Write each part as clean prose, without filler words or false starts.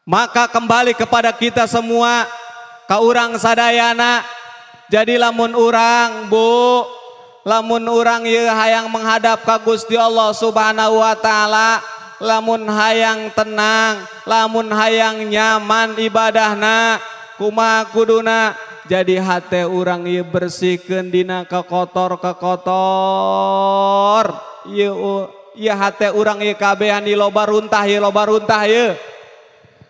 Maka kembali kepada kita semua, ka urang sadayana. Jadi lamun urang, Bu, lamun urang ye hayang menghadap ka Gusti Allah Subhanahu wa taala, lamun hayang tenang, lamun hayang nyaman ibadahna, kumaha kuduna? Jadi hate urang ieu bersihkeun dina kekotor kekotor. Ieu ieu hate urang ieu kabehan di loba runtah ieu, loba runtah ieu.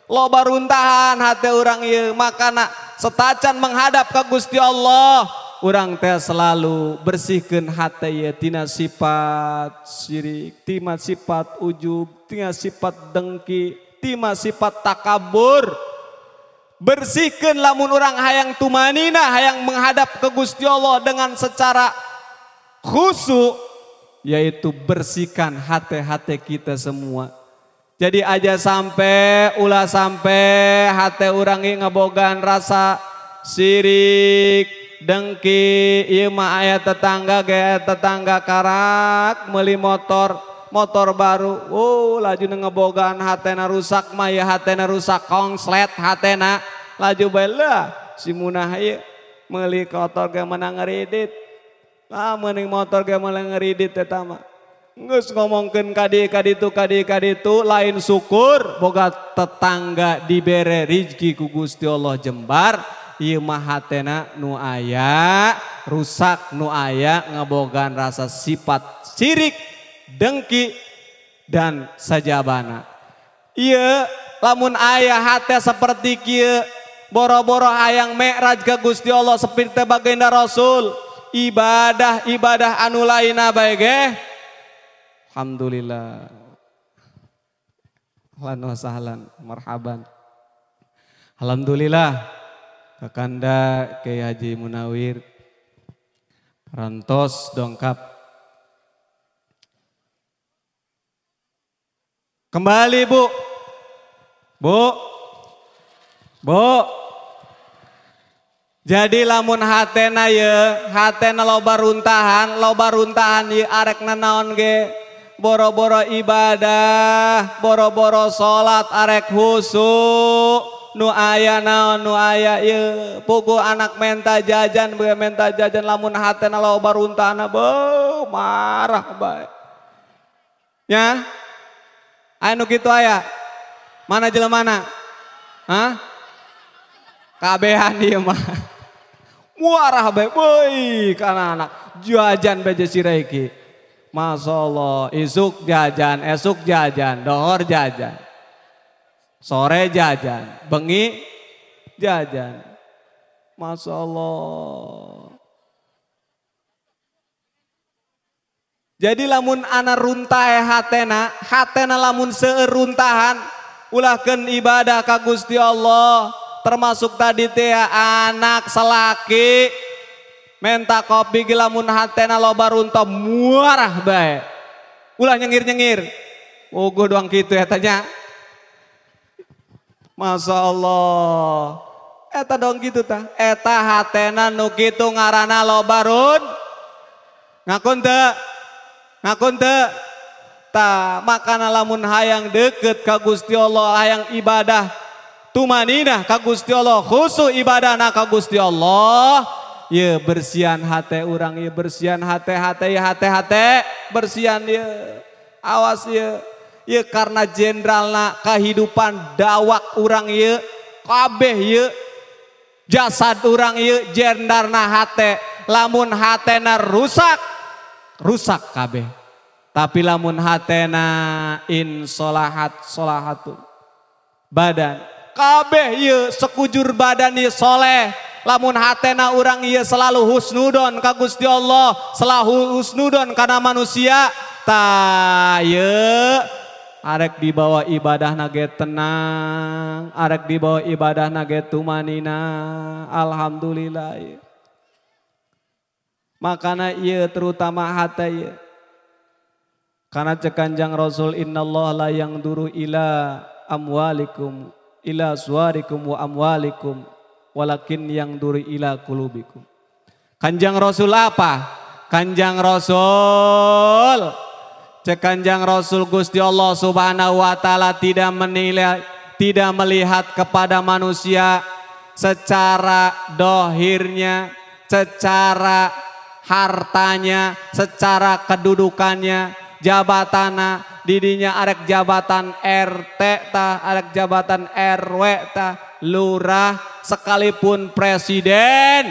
Loba runtahan hate urang ieu, makana setacan menghadap ke Gusti Allah, urang teh selalu bersihkeun hate ieu tina sifat syirik, tina sifat ujub, tina sifat dengki, tina sifat takabur. Bersihkan lamun urang hayang tumanina, hayang menghadap ke Gusti Allah dengan secara khusyuk, yaitu bersihkan hati-hati kita semua. Jadi aja sampai, ulah sampai hati urang ini ngebogaan rasa sirik, dengki. Ieu mah aya tetangga ge, tetangga karak meuli motor, motor baru. Oh, laju ngebogaan hatena rusak mah ya, hatena rusak konslet hatena. Laju bae lah si munah ieu meuli motor ge menang ngeridit. Ah, meuning motor ge menang ngeridit eta mah. Geus ngomongkeun ka dieu ka ditu ka dieu ka ditu, lain syukur boga tetangga dibere rizki ku Gusti Allah jembar, ieu mah hatena nu aya rusak, nu aya ngebogaan rasa sifat syirik, dengki dan sajabana. Ieu lamun aya hate seperti kieu, boro-boro hayang mi'raj ka Gusti Allah seperti baginda Rasul, ibadah-ibadah anu lainna bae ge. Alhamdulillah. Ahlan wa sahlan, marhaban. Alhamdulillah Kakanda Kiai Haji Munawir rantos dongkap. Kembali, Bu. Bu. Bu. Jadi lamun hatena ye, hatena loba runtahan ye arek nanaon ge, boro-boro ibadah, boro-boro salat arek khusyuk, nu aya naon, nu aya ye, puguh anak menta jajan, beuh menta jajan lamun hatena loba runtahana, beuh marah bae. Nya? Aya nu kitu aya? Mana jelemana? Hah? Kabehan ieu mah. Muarah bae, beuy kana anak jajan bae sira iki. Masya Allah, isuk jajan, esuk jajan, dohor jajan, sore jajan, bengi jajan. Masya Allah. Jadi lamun ana runtahe hatena, hatena lamun seueur runtahan, ulahkeun ibadah ka Gusti Allah, termasuk tadi teh anak salaki menta kopi ge lamun hatena loba runtah muarah bae. Ulah nyengir-nyengir. Uguh doang kitu eta nya. Masya Allah. Eta dong kitu tah. Eta hatena nu kitu ngaranna loba run. Ngakun teu? Ngakun teu? Tah, makana lamun hayang deket ka Gusti Allah, hayang ibadah tumaninah ka Gusti Allah, khusyuk ibadahna ka Gusti Allah, ye bersihan hate urang, ye bersihan hate, hate, ye hate, hate, bersihan ye. Awas ye. Ye karena jenderalna kehidupan dawak urang ye, kabeh ye, jasad urang ye jenderalna hate. Lamun hatena rusak, rusak kabeh. Tapi lamun hatena in solahat solahatun badan, kabeh ye sekujur badan ye soleh. Lamun hatena urang ye selalu husnudon ka Gusti Allah, selalu husnudon kana manusia, ta ye arek dibawa ibadah nage tenang, arek dibawa ibadah nage tumanina. Alhamdulillah ye. Makana ye terutama hate ye. Karena cek Kanjeng Rasul, innallaha la yangduru ila amwalikum ila suwarikum wa amwalikum walakin yangduru ila qulubikum. Kanjeng Rasul apa? Kanjeng Rasul, cek Kanjeng Rasul, Gusti Allah Subhanahu wa taala tidak menilai tidak melihat kepada manusia secara dohirnya, secara hartanya, secara kedudukannya, jabatana, didinya arek jabatan RT ta, arek jabatan RW ta, lurah, sekalipun presiden,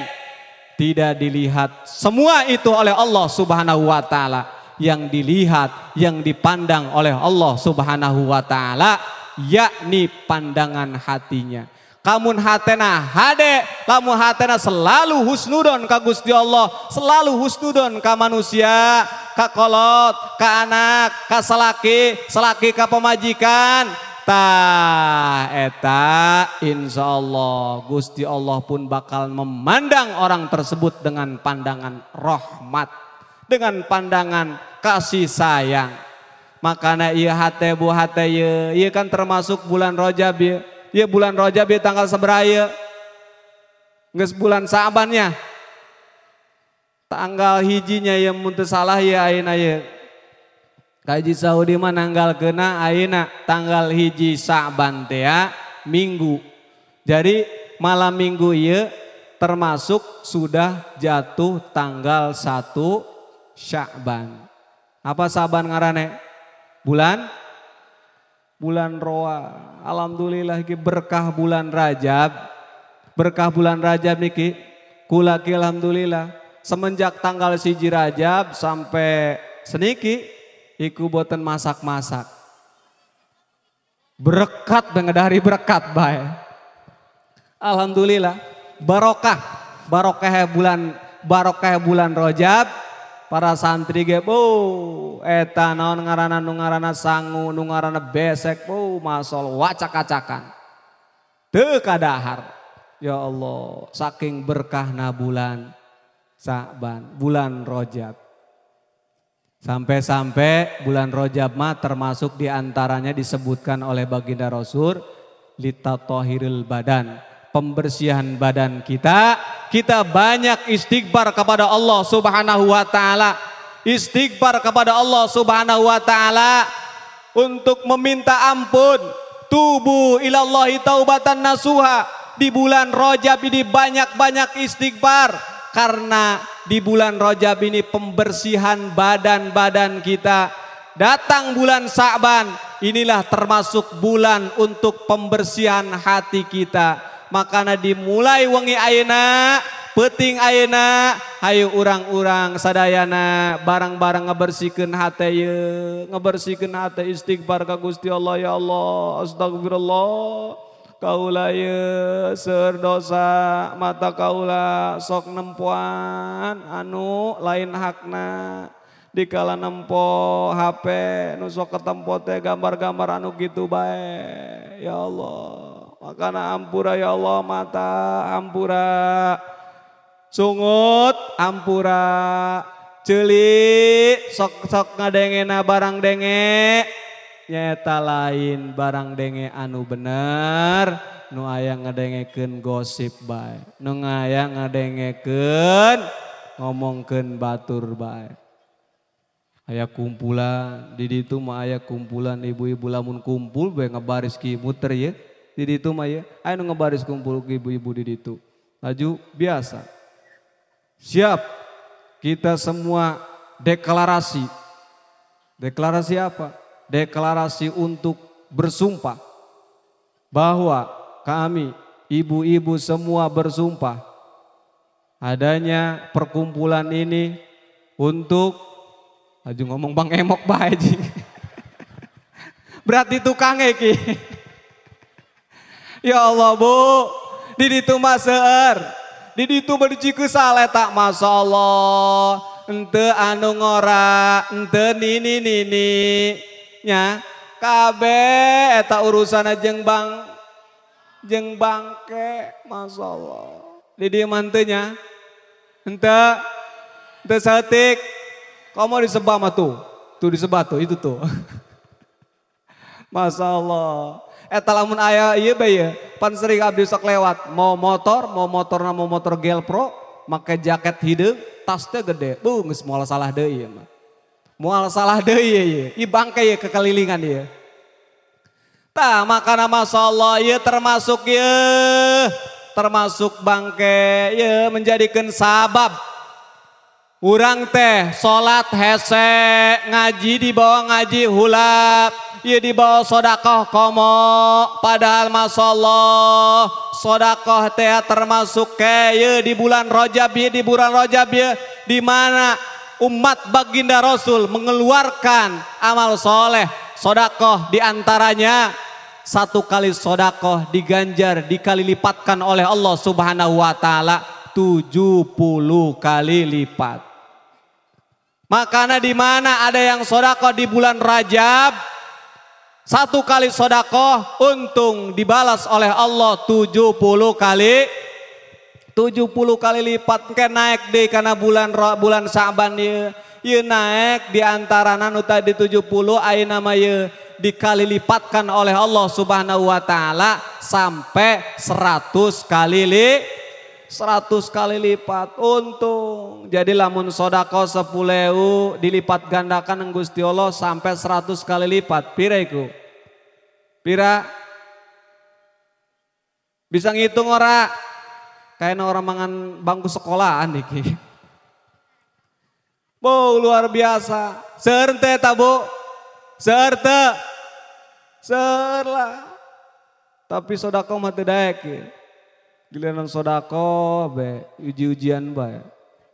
tidak dilihat semua itu oleh Allah Subhanahu wa taala. Yang dilihat, yang dipandang oleh Allah Subhanahu wa taala yakni pandangan hatinya. Kamun hatena hade, lamun hatena selalu husnudon ka Gusti Allah, selalu husnudon ka manusia, ka kolot, ka anak, ka salaki, salaki ka pemajikan. Tah eta insyaallah Gusti Allah pun bakal memandang orang tersebut dengan pandangan rahmat, dengan pandangan kasih sayang. Makana ieu hate bu hate ieu, ieu kan termasuk bulan Rajab ieu. Ieu bulan Rajab ieu tanggal sabaraha ieu? Geus bulan Sa'bannya. Tanggal hijinya ieu mun teu salah ieu ayeuna ieu. Kaji Saudi mah nanggalkeunna ayeuna tanggal hiji Sa'ban teh ya, Minggu. Jadi malam Minggu ieu termasuk sudah jatuh tanggal 1 Sya'ban. Apa Sa'ban ngarane? Bulan? Bulan Roa. Alhamdulillah iki berkah bulan Rajab. Berkah bulan Rajab niki kula ki alhamdulillah semenjak tanggal 1 Rajab sampai seniki iku boten masak-masak. Berkat dari berkat bae. Alhamdulillah barokah, barokah bulan Rajab. Para santri ge bu eta naon ngaranna nu ngaranna sangu nu ngaranna besek bu masol wacak-acakan teu kadahar. Ya Allah, saking berkahna bulan Sa'ban, bulan Rajab. Sampai-sampai bulan Rajab mah termasuk diantaranya disebutkan oleh baginda Rasul litatahhiril badan, pembersihan badan kita. Kita banyak istighfar kepada Allah Subhanahu wa taala. Istighfar kepada Allah Subhanahu wa taala untuk meminta ampun. Tubu ilallahi taubatan nasuha. Di bulan Rajab ini banyak-banyak istighfar karena di bulan Rajab ini pembersihan badan-badan kita. Datang bulan Sa'ban, inilah termasuk bulan untuk pembersihan hati kita. Makana dimulai wengi ayeuna, peuting ayeuna, hayu urang-urang sadayana barang-barang ngebersihkeun hate ieu, ngebersihkeun hate istighfar ka Gusti Allah. Ya Allah, astagfirullah. Kaula ieu seueur dosa, mata kaula sok nempoan anu lain hakna. Dikala nempo HP nu sok ketempo teh gambar-gambar anu kitu bae. Ya Allah. Makana ampura ya Allah mata, ampura sungut, ampura ceuli, sok-sok ngadengena barang denge, nyata lain barang denge anu bener, nu aya ngadengekeun gosip bae, nu aya ngadengekeun ngomongkeun batur bae. Aya kumpulan, di ditu mah aya kumpulan ibu-ibu lamun kumpul bae ngebaris ki muter ye. Di ditu mah ya, aya nu ngebaris kumpul ke ibu-ibu di ditu. Laju biasa. Siap, kita semua deklarasi. Deklarasi apa? Deklarasi untuk bersumpah bahwa kami ibu-ibu semua bersumpah adanya perkumpulan ini untuk laju ngomong Bang Emok bae jing. Berarti tukang iki. Ya Allah bu, di ditu mah seueur, di ditu mah dicikeusal eta masyaallah, henteu anu ngora, henteu nini nini, nya kabeh eta urusanna jeung bang, jeung bangke, masyaallah. Di dieu mah henteu nya, henteu saeutik, komo disebah mah tuh, tuh disebah tuh, itu tuh. Masyaallah. Eta lamun aya ieu bae ye, pan sering abdi sok lewat, mau motor, mau motorna mau motor Gelpro, make jaket hideung, tas teh gede. Buh geus moal salah deui ieu mah. Moal salah deui ieu. Ieu bangke ieu kekelilingan ieu. Tah makana masyaallah ieu termasuk ieu termasuk bangke ieu menjadikeun sabab urang teh salat hese ngaji dibawa ngaji hulap ieu dibawa sedekah komo padahal masyaallah sedekah teh termasuk ke ieu di bulan Rajab ieu di bulan Rajab ieu di mana umat baginda Rasul mengeluarkan amal soleh sodakoh diantaranya satu kali sodakoh diganjar dikali lipatkan oleh Allah Subhanahu wa Ta'ala 70 kali lipat. Makanya di mana ada yang sodakoh di bulan Rajab satu kali sodakoh untung dibalas oleh Allah 70 kali 70 kali lipat ke naik deh karena bulan bulan Sa'ban ieu ieu naik di antara nu tadi 70 ayeuna mah ieu dikali lipatkan oleh Allah Subhanahu wa Ta'ala sampai 100 kali 100 kali lipat untung. Jadi lamun sodakoh 10.000 dilipat gandakan Gusti Allah sampai 100 kali lipat. Pira iku? Pira? Bisa ngitung ora? Kayaknya orang mangan bangku sekolahan iki. Bu, luar biasa. Seueur teh ta, Bu? Seueur teu? Seueur lah. Tapi sodakoh mah teu daek ye. Giliran sodakoh be uji-ujian bae.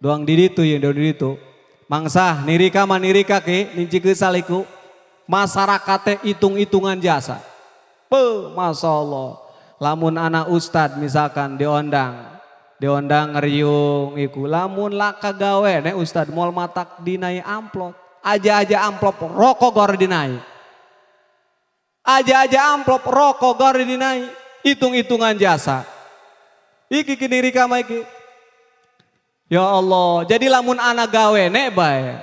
Doang di ditu ye, doang di ditu. Mangsah nirika mah nirika ki ning Cikeusal iku. Masyarakat teh hitung-hitungan jasa. Pe, masya Allah. Lamun anak ustad misalkan diondang, diondang ngeriung iku. Lamun laka gawe nek ustad moal matak dinai amplop, aja-aja amplop rokok gor dinai. Aja-aja amplop rokok gor dinai, hitung-hitungan jasa. Iki kini rika mah iki. Ya Allah, jadi lamun anak gawe nek bae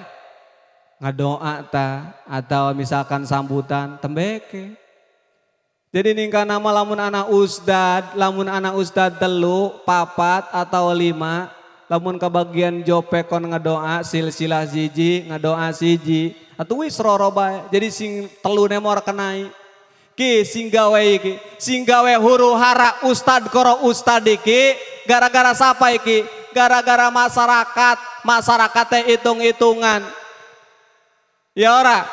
ngadoa ta atau misalkan sambutan tembeke. Jadi ningka nama lamun anak ustad 3, 4 atau 5, lamun kebagian jope kon ngedoa silsilah siji, ngedoa siji, atau wis roro bae. Jadi sing telune mah ora kenai. Ki sing gawe iki, sing gawe huru hara ustad koro ustad iki, gara-gara sapa iki? Gara-gara masyarakat, masyarakatnya hitung-hitungan. Ya ora?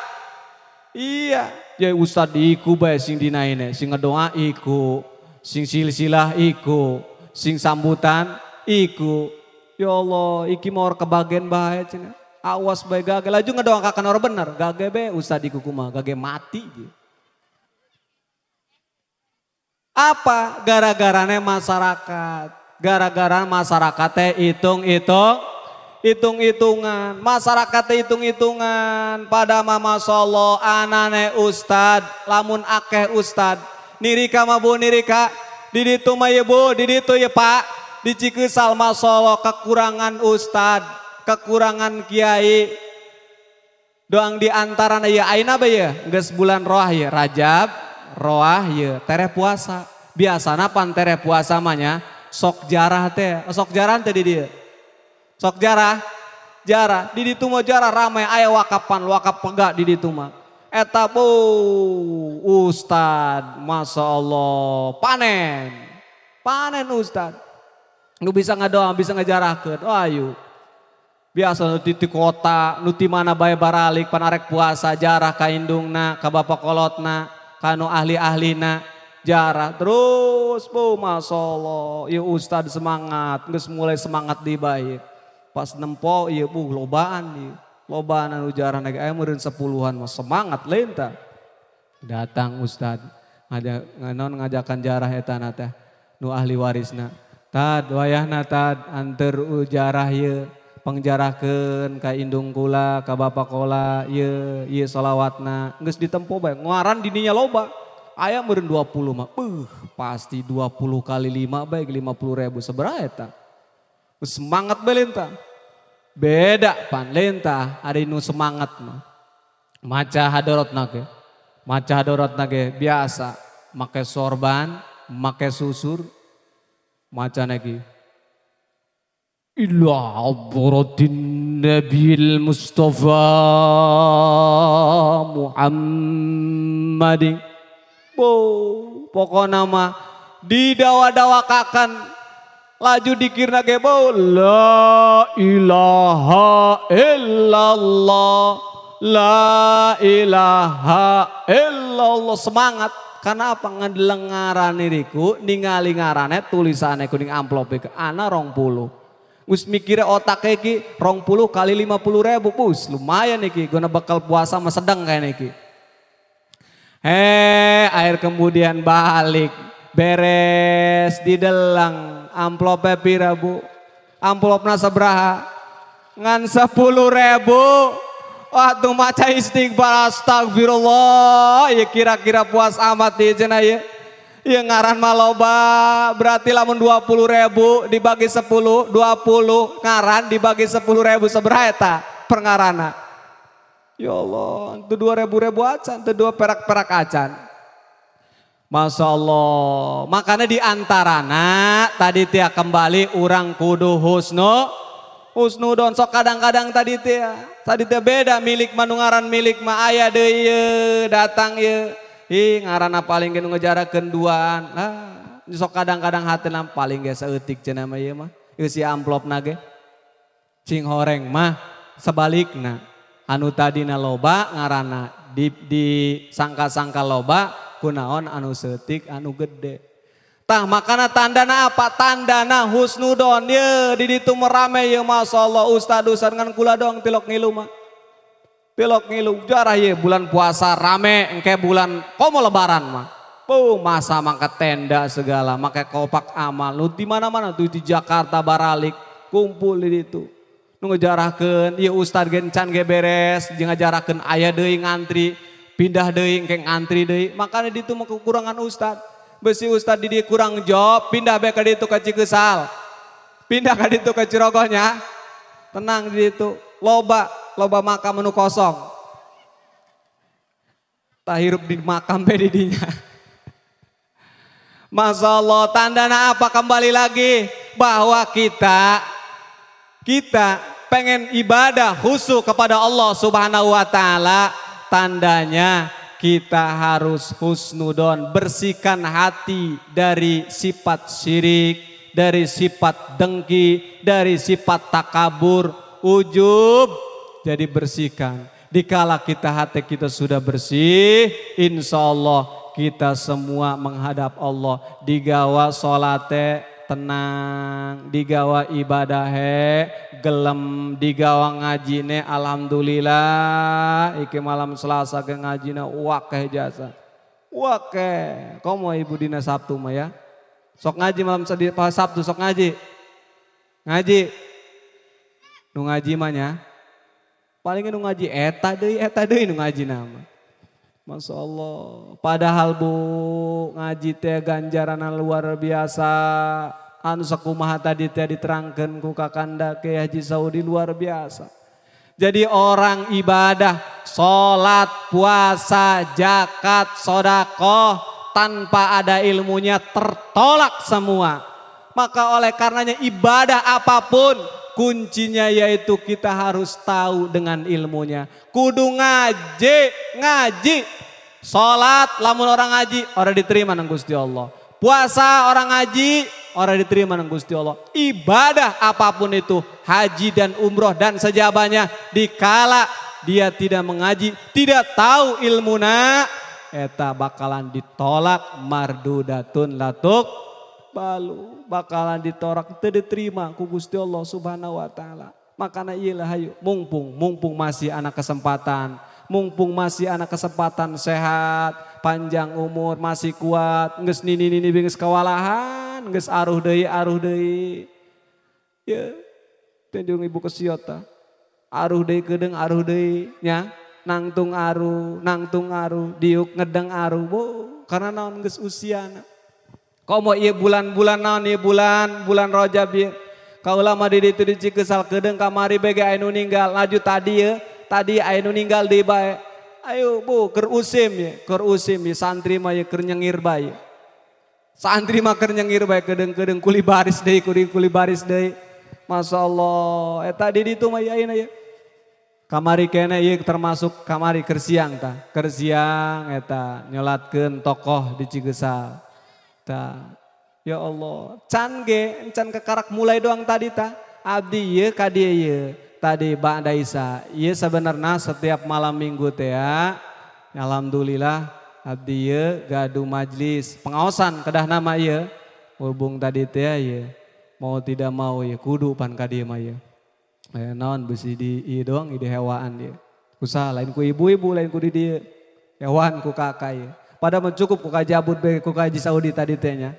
Iya. Ya ustad iku bae sing dinaine, sing ngedoa iku, sing silsilah iku, sing sambutan iku. Ya Allah, iki mau ora kebagian bae cenah. Awas bae gage laju ngedoakan ora bener, gage bae ustad iku kumaha, gage mati gitu. Apa? Gara-garane masyarakat. Gara-gara masyarakatnya hitung-hitung, hitung-hitungan. Masyarakatnya hitung-hitungan. Pada mama solo anane ustad, lamun akeh ustad. Nirika mah bu nirika, di ditu mah ye bu, di ditu ye pak. Di Cikeusal masolo kekurangan ustad, kekurangan kiai. Doang di antarana ye ayeuna bae ye, geus bulan roah ye, Rajab, roah ye, tereh puasa. Biasana pan tereh puasa mah nya, sok jarah teh, sok jarah teh di dieu. Sok jarah, jarah, di ditu mah jarah ramai aya wakapan, wakap pegak di ditu mah. Eta bu, ustad, masya Allah, panen, panen ustad. Nu bisa ngadoa, bisa ngajarahkeun, oh ayo. Biasa nu ti kota, nu ti mana bae baralik, pan arek puasa jarah ka indungna, ka bapak kolotna, ka nu ahli-ahlina. Jarah terus, bu, masya Allah, ya ustad semangat, geus mulai semangat di bae. Pas nempo, iya bu, lobaan ieu, lobaan anu jarah lagi, aya meureun 10-an mah semangat lenta. Datang ustad, nganon ngajakan jarah eta na teh, nu ahli warisna. Tad wayahna tad anter ujarah ieu, pangjarahkeun ka indung kula, ka bapak kola, ieu, ieu solawatna, geus ditempo bae, ngaran dininya loba. Aya meureun 20 mah, pasti 20 kali 5 bae 50.000 sabaraha eta. Semangat bae lenta. Beda pan lenta ada nu semangat mah. Maca hadorotna ge. Maca hadorotna ge biasa make sorban, make susur, maca lagi. Ila hadratin Nabil Mustafa Muhammadin. Bo, pokona mah didawa-dawakakan laju dikirna ge bo la ilaha illallah la ilaha illallah semangat. Karena apa ngedeleng ngarane niku ningali ngarane tulisane kuning amplop iku ana 20. Wis mikire otake iki 20 kali 50.000 bus lumayan iki guna bekal puasa mah sedang kayaknya iki. Air kemudian balik beres didelang amplopnya pira bu? Amplopna sebraha? Ngan 10.000. Waktu maca istighfar astagfirullah ya kira-kira puas amat ya cenah ya. Ya ngaran mah loba berarti lamun 20.000 dibagi 10, 20 ngaran dibagi 10.000 seberapa eta perngarana. Ya Allah, itu 2.000 acan, itu 2 perak-perak acan. Masya Allah. Makanya di antarana tadi tia kembali urang kudu husnudon sok kadang-kadang tadi tia beda milik manungaran milik ma aya deui datang ye. Ih ngaranna paling ge nu ngejarakeun duaan. Ah, sok kadang-kadang hatena paling ge saeutik cenah mah ieu mah. Ieu si amplopna ge. Cing horeng mah sebalikna. Anu tadina loba ngaranna di sangka-sangka loba kunaon anu seutik anu gede. Tah makana tandana apa? Tandana husnudon ye di ditu merame ye masyaallah ustad ustad ngan kula dong tilok ngilu mah. Tilok ngilu jarah ye bulan puasa rame engke bulan komo lebaran mah. Puh masa mangka tenda segala make kopak amal nu di mana-mana tuh di Jakarta baralik kumpul di ditu. Nu ngejarahkeun ieu ustad ge encan ge beres jeung ngajarahkeun aya deui ngantri pindah deui engke ngantri deui makana ditu mah kekurangan ustad. Besi ustad di dieu kurang job pindah bae ka ditu ka Cikesal. Pindah ka ditu ka Cirogohnya. Tenang di ditu loba loba makam anu kosong. Tah hirup di makam bae di dinya. Masya Allah tandana apa kembali lagi bahwa kita pengen ibadah khusyuk kepada Allah Subhanahu wa taala, tandanya kita harus husnudon, bersihkan hati dari sifat syirik, dari sifat dengki, dari sifat takabur, ujub. Jadi bersihkan. Dikala kita hati kita sudah bersih, insya Allah kita semua menghadap Allah. Digawa solate tenang, digawa ibadahe gelem, digawa ngajine alhamdulillah. Iki malam Selasa ke ngajine wakeh jasa. Wakeh. Komo ibu dina Sabtu mah ya. Sok ngaji malam Sabtu sok ngaji. Ngaji. Nu ngaji mah nya. Paling nu ngaji eta deui nu ngaji nama. Masya Allah. Padahal bu ngaji teh ganjaran luar biasa. Anu sakumaha tadi teh diterangkeun ku Kakanda Kiai Haji Saudi luar biasa. Jadi orang ibadah, sholat, puasa, zakat, sodakoh tanpa ada ilmunya tertolak semua. Maka oleh karenanya ibadah apapun kuncinya yaitu kita harus tahu dengan ilmunya. Kudu ngaji, ngaji. Salat lamun orang ngaji, orang diterima nang Gusti Allah. Puasa orang ngaji, orang diterima nang Gusti Allah. Ibadah apapun itu, haji dan umroh dan sejabanya, dikala dia tidak mengaji, tidak tahu ilmuna, eta bakalan ditolak mardudatun latuk balu, bakalan ditolak, teu diterima ku Gusti Allah Subhanahu wa taala. Makana ieu lah hayu, mumpung masih anak kesempatan, mumpung masih anak kesempatan sehat, panjang umur, masih kuat, geus nini-nini geus kawalahan, geus aruh deui. Ya, tunjung ibu kesiota. Aruh deui kedeung aruh deui nya, nangtung aruh, diuk ngedeng aruh, bo, karena naon geus usiana. Komo ieu bulan-bulan naon ieu bulan Rajab ieu. Kaula mah di ditu di Cikesal kedeung kamari bege aya nu ninggal, laju tadi ye, tadi aya nu ninggal deui bae. Ayo bu, keur usim ye, santri mah ye keur nyengir bae. Santri mah keur nyengir bae kedeung-kedeung kuli baris deui, kuli baris deui. Masya Allah, eta di ditu mah ayeuna ye. Kamari keneh ieu termasuk kamari keur siang tah. Keur siang eta nyolatkeun tokoh di Cigesal. Tah, ya Allah, can ge can kekarak mulai doang tadi tah. Abdi ieu ka dieu ieu. Tadi ba'da Isya. Ieu sebenarnya setiap malam Minggu teh ya. Alhamdulillah abdi ieu gaduh majlis pengaosan kedah nama ieu. Hubung tadi teh ieu. Mau tidak mau ieu kudu pan ka dieu mah ieu. Naon besi di ieu doang ide hewaan ieu. Kusaha lain ku ibu-ibu lain ku di dieu. Hewan ku kakak ieu. Pada mah cukup ku kajabut be ku kaji Saudi tadi teh nya.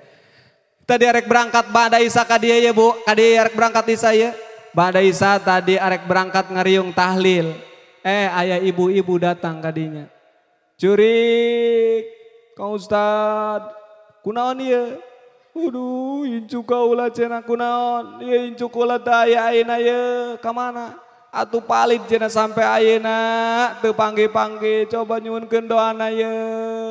Tadi arek berangkat ba'da Isya ka dieu ye Bu, ka dieu arek berangkat Isya ye. Ba'da Isya tadi arek berangkat ngariung tahlil. Aya ibu-ibu datang ka dinya. Curik, Kang Ustad, kunaon ieu? Aduh, incu kaula cenah kunaon? Ieu incu kaula teh aya ayeuna ye, ka mana? Atuh palid cenah sampai ayeuna teu panggih-panggih, coba nyuhunkeun doana ye.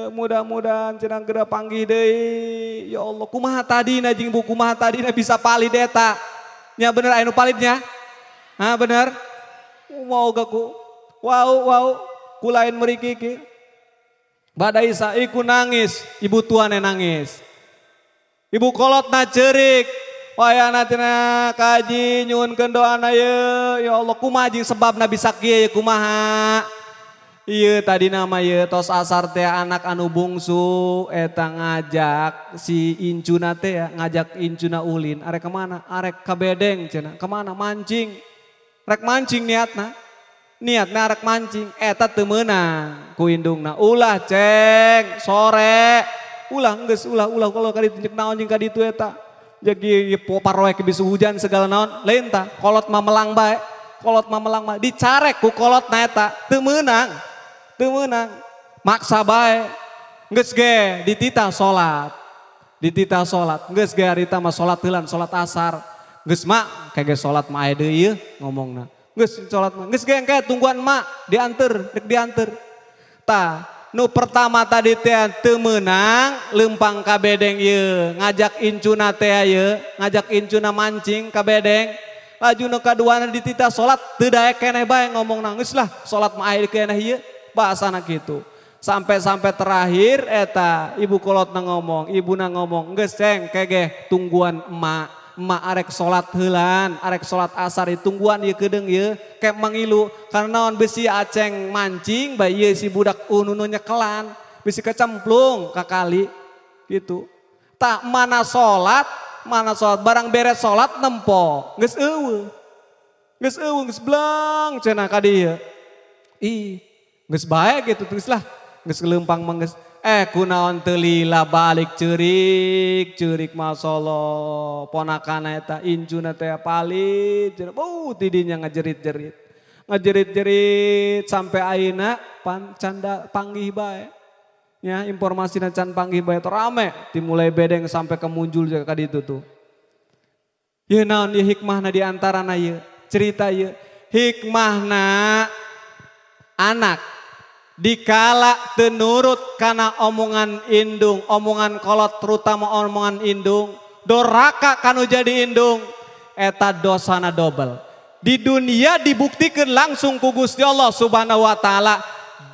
Mudah-mudahan cenah geura panggih deui. Ya Allah, kumaha tadina jeung Bu, kumaha tadina bisa palid eta? Nya bener aya nu palidnya? Hah, bener? Mau gak ku? Wow, wow, ku lain mriki ki. Bada Isya iku nangis, ibu tuane nangis. Ibu kolotna ceurik. Wayana cenah kaji nyuhunkeun doana ye. Ya Allah, kumaha jeung sebabna bisa kieu ye kumaha? Ieu tadi nama ye tos asar teh anak anu bungsu eta ngajak si incuna teh ya, ngajak incuna ulin arek ka mana? Arek ka bedeng cenah. Ka mana? Mancing. Rek mancing niatna. Niatna arek mancing eta teu meunang ku indungna. Ulah ceng sore. Ulah geus ulah ulah kalau ka ditu jeung naon jeung ka ditu eta. Jadi paroek bisu hujan segala naon lain tah kolot mah melang bae. Kolot mah melang mah dicarek ku kolotna eta teu meunang. Teu meunang. Maksa bae. Geus ge dititah salat. Dititah salat. Geus ge harita mah salat heulan salat asar. Geus mak kege salat mah aya deui ieu ngomongna. Geus salat mah. Geus ge engke tungguan mak dianter, rek dianter. Tah, nu pertama tadi teh teu meunang leumpang ka bedeng ieu, ngajak incuna teh ieu, ngajak incuna mancing ka bedeng. Laju nu kaduana dititah salat teu daek keneh bae ngomongna geus lah salat mah aya keneh ieu, bahasana kitu. Sampai-sampai terakhir eta ibu kolotna ngomong, ibuna ngomong, geus ceng kegeh tungguan emak. Emak arek salat heulan, arek salat asar tungguan ieu kedeung ieu, kep mangilu karena naon besi aceng mancing bae ieu si budak ununu nyekelan, besi kecemplung ka kali gitu. Tak mana salat barang beres salat nempo, geus eueuh. Geus eueuh geus blang cenah ka dieu. Ih, geus bae gitu geus lah, geus leumpang mah geus. Kunaon teu lila balik ceurik, ceurik masyaallah. Ponakana eta incuna teh palid, tidinya ngajerit-jerit. Ngajerit-jerit sampai ayeuna pan canda panggih bae. Ya, informasina can panggih bae rame dimulai bedeng sampai ke muncul ka ditu tuh. Ieu naon ieu hikmahna di antarana ieu? Cerita ieu hikmahna anak dikala teu nurut kana omongan indung, omongan kolot terutama omongan indung, doraka kanu jadi indung, eta dosana dobel. Di dunia dibuktikan langsung ku Gusti Allah Subhanahu wa taala,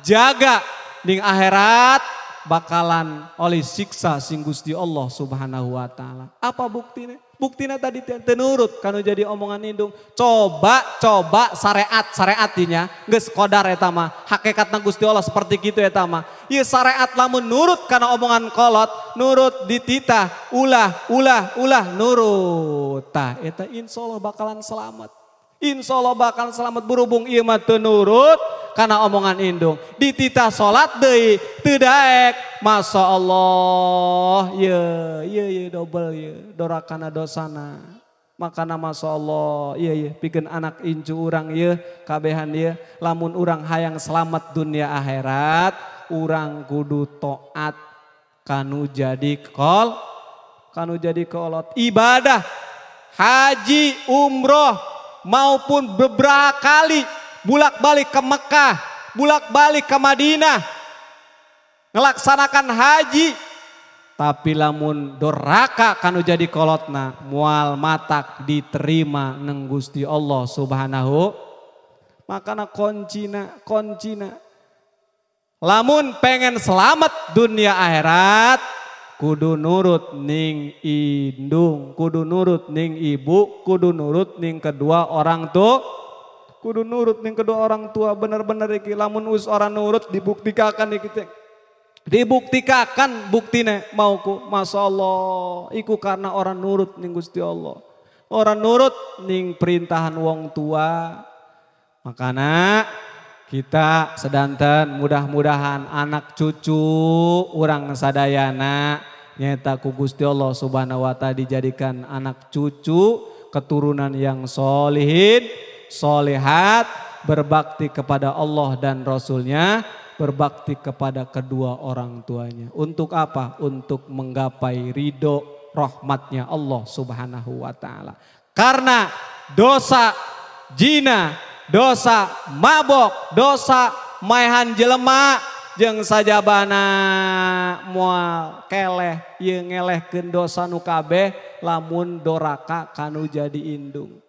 jaga ning akhirat bakalan oleh siksa sing Gusti Allah Subhanahu wa taala. Apa buktina? Buktina tadi teu nurut kanu jadi omongan indung. Coba coba syariat syariatinya geus kodar eta mah. Hakikatna Gusti Allah seperti kitu eta mah. Ieu syariat lamun nurut kana omongan kolot, nurut dititah, ulah ulah ulah nurut. Tah eta insyaallah bakalan selamat. Insyaallah bakalan selamat berhubung ieu mah teu nurut kana omongan indung. Dititah salat deui teu daek. Masya Allah, ye ye ye dobel ye dorakana dosana. Makana masya Allah, ye ye pikeun anak incu urang ye kabehan ye lamun urang hayang selamat dunia akhirat, urang kudu taat kanu jadi kol, kanu jadi kolot. Ibadah haji, umroh maupun beberapa kali bolak-balik ke Mekah, bolak-balik ke Madinah, ngelaksanakan haji, tapi lamun doraka kanu jadi kolotna, mual matak diterima neng Gusti Allah Subhanahu. Makana koncina lamun pengen selamat dunia akhirat kudu nurut ning indung, kudu nurut ning ibu, kudu nurut ning kedua orang tua, kudu nurut ning kedua orang tua bener-bener iki lamun wis ora nurut dibuktikakan iki teh. Dibuktikakan buktine mauku masyaallah iku karena orang nurut ning Gusti Allah. Orang nurut ning perintahan wong tua. Makana kita sedanten mudah-mudahan anak cucu urang sadayana nyata ku Gusti Allah Subhanahu wa taala dijadikan anak cucu keturunan yang solihin, solehat, berbakti kepada Allah dan Rasulnya, berbakti kepada kedua orang tuanya. Untuk apa? Untuk menggapai ridho rahmatnya Allah Subhanahu wa taala. Karena dosa zina, dosa mabok, dosa maehan jelema jeung sajabana moal keleh ieu ngelehkeun dosa nu kabeh lamun doraka kanu jadi indung.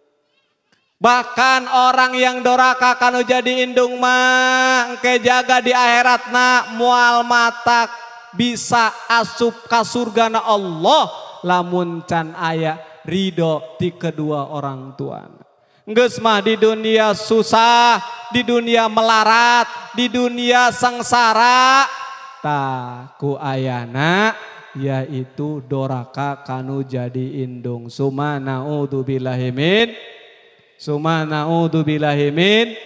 Bahkan orang yang doraka kanu jadi indung mah engke jaga di akhiratna moal matak bisa asup ka surgana Allah lamun can aya ridho ti kedua orang tuana. Geus mah di dunia susah, di dunia melarat, di dunia sengsara, tah ku ayana yaitu doraka kanu jadi indung. Suma naudzubillahi min, suma naudzubillahi min.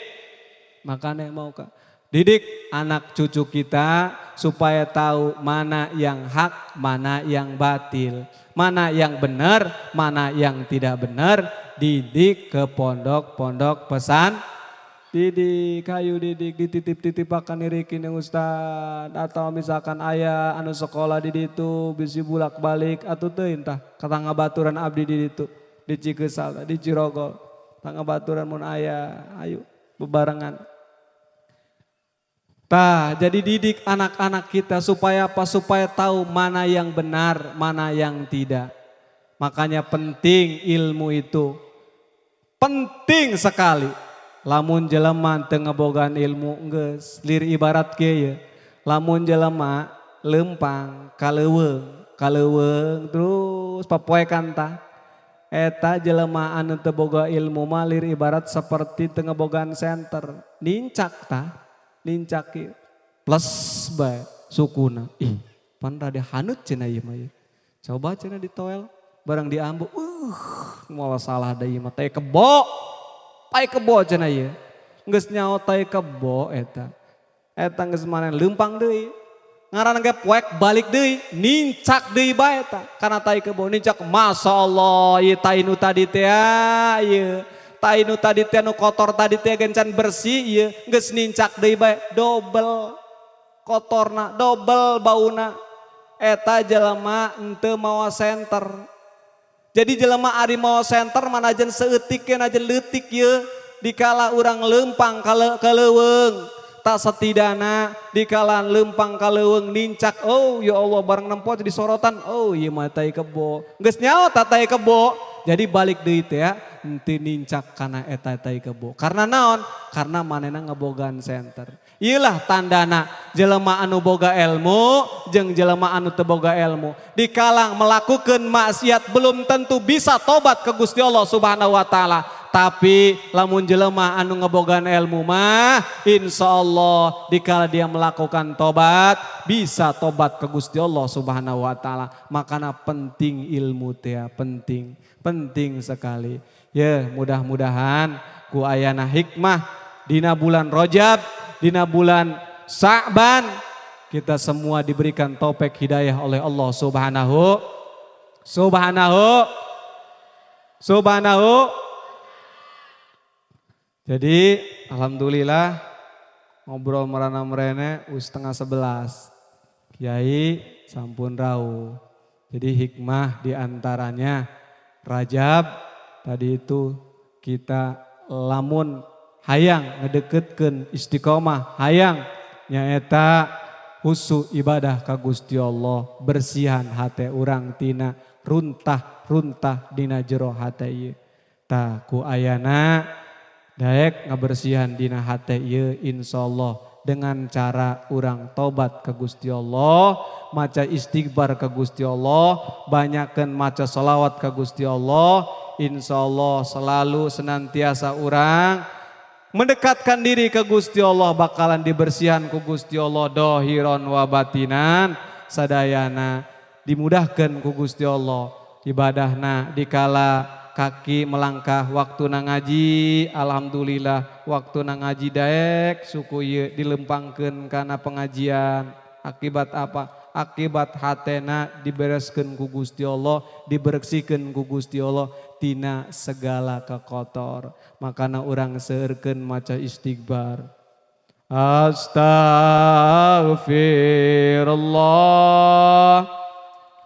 Makanya mau ka didik anak cucu kita supaya tahu mana yang hak, mana yang batil, mana yang benar, mana yang tidak benar. Didik ke pondok-pondok pesan, didik kayu didik dititip-titipakan irikin yang ustad atau misalkan ayah anu sekolah di ditu bisi bulak-balik atau teu entah katangga baturan abdi di ditu di Cikesal di Cirogol tangga baturan mun ayah ayo bebarengan. Tah, jadi didik anak-anak kita supaya apa? Supaya tahu mana yang benar, mana yang tidak. Makanya penting ilmu itu. Penting sekali. Lamun jelema teu ngebogaan ilmu geus lir ibarat kieu ye. Lamun jelema lempang kaleuweung terus papoekan tah. Eta jelema anu teu boga ilmu mah lir ibarat seperti teu ngebogaan senter. Nincak tah, nincak kieu. Plus bae sukuna. Ih, pan rada hanut cenah ieu mah ieu. Coba cenah ditoel barang diambu, malah salah da ieu mah tai kebo cenah ieu. Geus nyaho tai kebo eta. Eta geus maneh leumpang deui. Ngaran ge poek balik deui, nincak deui bae eta. Karena tai kebo nincak, masyaallah ieu tai nu tadi teh ieu. Tai nu tadi teh nu kotor tadi teh gencan bersih ieu, geus nincak deui bae dobel kotorna, dobel bauna. Eta jelema henteu mawa senter. Jadi jelema ari mawa senter manajan seutik najan leutik ye dikala urang lempang kaleuweung tak setidana dikala lempang kaleuweung nincak oh ya Allah barang nempo jadi sorotan oh ieu mah tai kebo geus nyaho ta tai kebo jadi balik deui teh ya henteu nincak kana eta tai kebo karena naon karena manehna ngebogaan senter. Iyalah tandana jelema anu boga ilmu jeung jelema anu teu boga ilmu. Dikalang melakukan maksiat belum tentu bisa tobat ke Gusti Allah Subhanahu wa taala. Tapi lamun jelema anu ngebogaan ilmu mah insyaallah dikala dia melakukan tobat bisa tobat ke Gusti Allah Subhanahu wa taala. Makana penting ilmu teh, penting, penting sekali. Ya, mudah-mudahan ku ayana hikmah dina bulan Rajab, dina bulan Sa'ban kita semua diberikan taufik hidayah oleh Allah Subhanahu Subhanahu Subhanahu. Jadi alhamdulillah ngobrol merana merene wis 10:30. Kiai sampun rawuh. Jadi hikmah diantaranya Rajab tadi itu kita lamun hayang ngedeketkeun istiqomah, hayang nyaeta khusyuk ibadah ka Gusti Allah, bersihan hate urang tina runtah-runtah dina jero hate ieu. Tah ku ayana Daek ngabersihan dina hate ieu insyaallah dengan cara urang tobat ke Gusti Allah, maca istighfar ke Gusti Allah, banyakkeun maca sholawat ke Gusti Allah, insyaallah selalu senantiasa urang mendekatkan diri ke Gusti Allah bakalan dibersihan ku Gusti Allah dohiron wa batinan sadayana dimudahkan ku Gusti Allah ibadahna dikala kaki melangkah waktu ngaji alhamdulillah waktu ngaji daek suku ieu dilempangkeun kana pengajian akibat apa? Akibat hatena dibereskeun ku Gusti Allah, dibersihkeun ku Gusti Allah tina segala kekotor. Makana urang seueurkeun maca istighfar. Astaghfirullah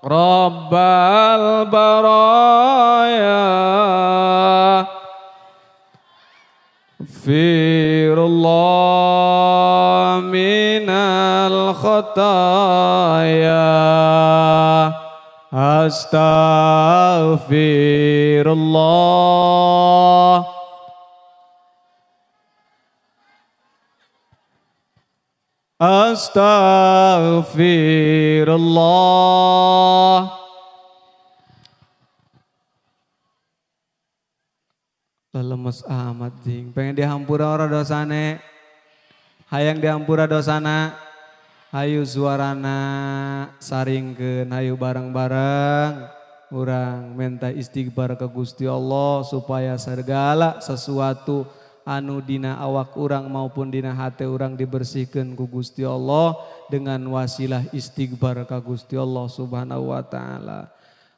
Rabbal baraya Firullah minal khataya Astaghfirullah Astaghfirullah. Lemes amat jing, pengen dihampura ora dosane, hayang dihampura dosana, hayu suarana saringkeun, hayu bareng-bareng urang minta istighfar ke Gusti Allah supaya segala sesuatu anu dina awak urang maupun dina hate urang dibersihkan ku Gusti Allah dengan wasilah istighfar ka Gusti Allah Subhanahu wa taala.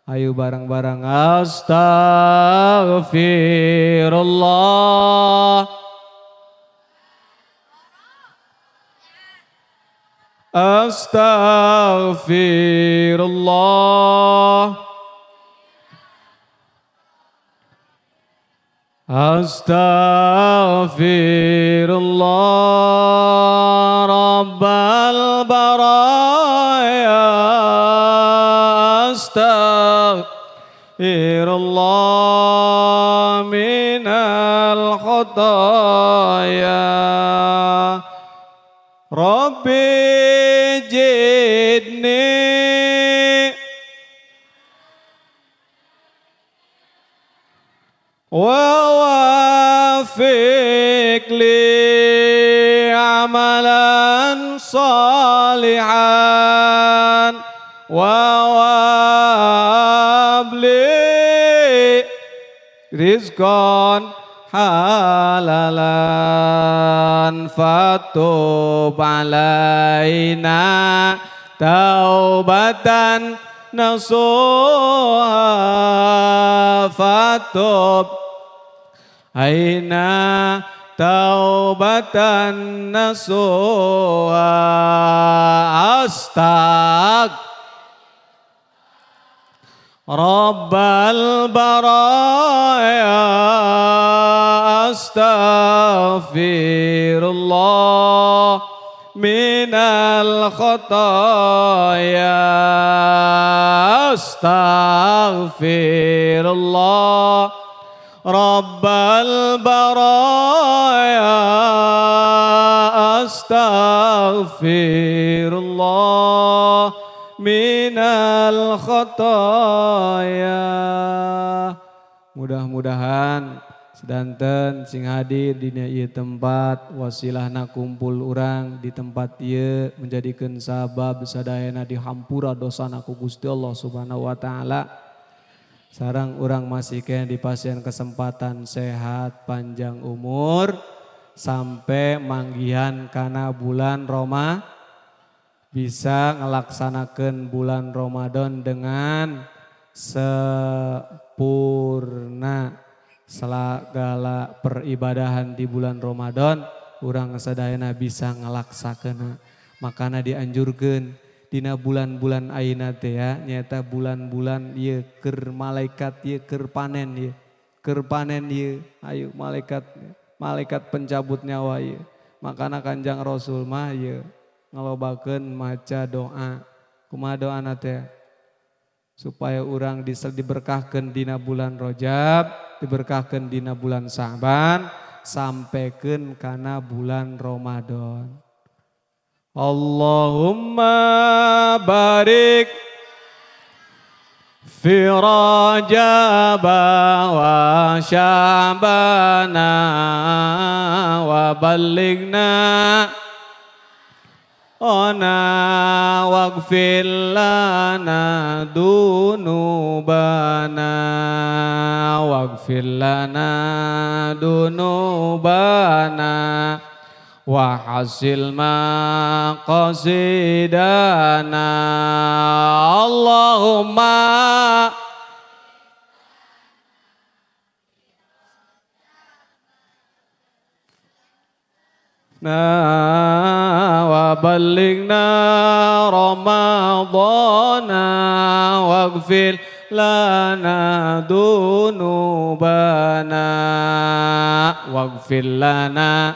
Ayo bareng-bareng astaghfirullah astaghfirullah astaghfirullah rabbal baraya astaghfirullah minal khataya rabbi jidni ووافق لي عملا صالحا ووهب لي رزقا حلالا فتب علينا توبة نصوحا فتب aina taubatan nasuha astag Rabbal baraya astaghfirullah minal khataya astaghfirullah Rabbal baraya astaghfirullah minal khataya. Mudah-mudahan sedanten sing hadir dina ieu tempat wasilahna kumpul urang di tempat ieu menjadikeun sabab sadayana dihampura dosana ku Gusti Allah Subhanahu wa taala. Sarang urang masih kena dipasihan kesempatan sehat panjang umur sampai manggihan kana bulan Roma bisa ngelaksanakan bulan Ramadan dengan sempurna segala peribadahan di bulan Ramadan urang sadayana bisa ngelaksakeuna makana dianjurkeun dina bulan-bulan ayeuna teh ya nyata bulan-bulan ieu keur malaikat ieu keur panen ieu ayo malaikat malaikat pencabut nyawa ieu makana Kanjeng Rasul mah ieu ngalobakeun maca doa kumaha doana teh supaya urang diberkahkeun dina bulan Rajab diberkahkeun dina bulan Sa'ban sampaikan kana bulan Ramadan. Allahumma barik fi Rajab wa Sya'bana wa ballighna ona waghfir lana dunubana waghfir lana dunubana wa hasil maqasidana. Allahumma wa ballighna Ramadana waghfir lana dunubana waghfir lana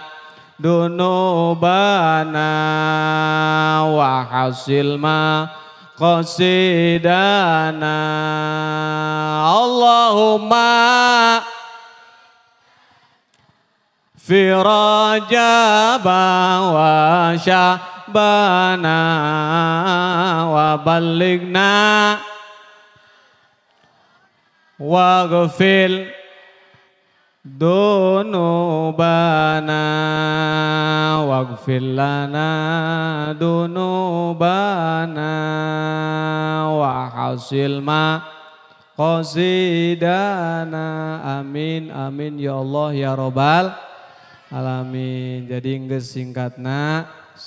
dunubana wa hasil ma qasidana. Allahumma fi Rajab wa Sya'bana wa ballighna waghfir dunubana waghfir lana dunubana wa hasil ma qasidana. Amin amin ya Allah ya Rabbal alamin. Jadi geus singkatna